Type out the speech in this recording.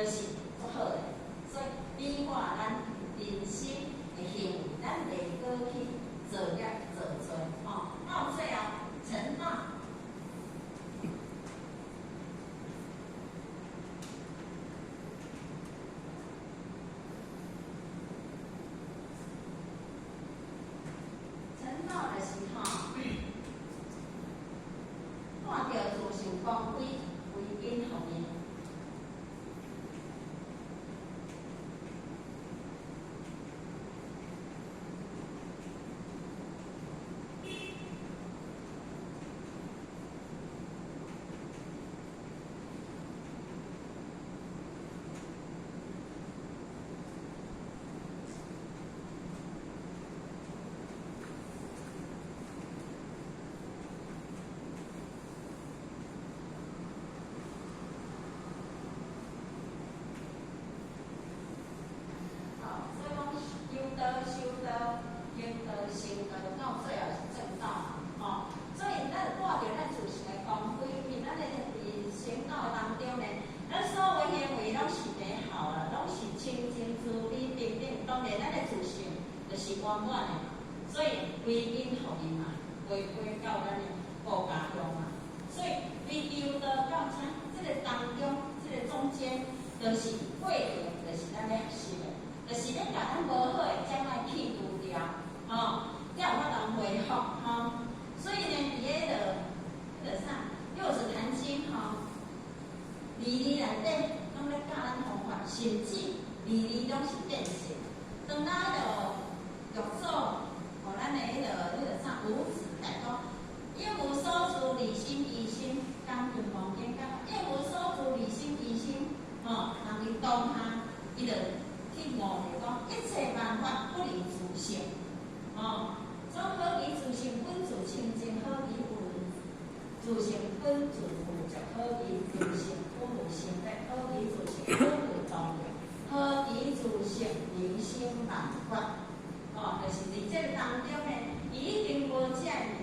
就是足好的。所以比我咱人生的行為，咱袂閣去造業造罪，吼。到最後成道。成道就是吼，看著自性光輝，歸根予伊。吼，所以講求道、修道、行道、成道，到最後是證道嘛，吼。所以咱看著咱自性的光輝，因為咱的佇成道當中呢，咱所有行為攏是美好啦，攏是清淨慈悲平等，當然咱的自性就是圓滿的嘛。所以歸根予伊嘛，回歸到咱的故家鄉嘛。所以為求道到這，這個當中，這個中間，就是過程，就是咱咧學習的。就是咧共咱無好的障礙去除掉，吼，才有法通恢復，吼。所以呢，佇彼個彼個啥，六祖壇經吼，字字內底攏咧教咱方法，甚至字字攏是變性。當咱彼個六祖，予咱的彼個啥五指來講，應無所住，離心離心，講金剛經講，應無所住，離心離心，吼，人伊當下，伊就去悟著講，一切萬法不離自性，吼，總好比自性本自清淨，好比有自性本自具足，好比自性本無生滅，好比自性本無動搖，好比自性能生萬法，吼，就是佇這個當中呢，伊已經無這個物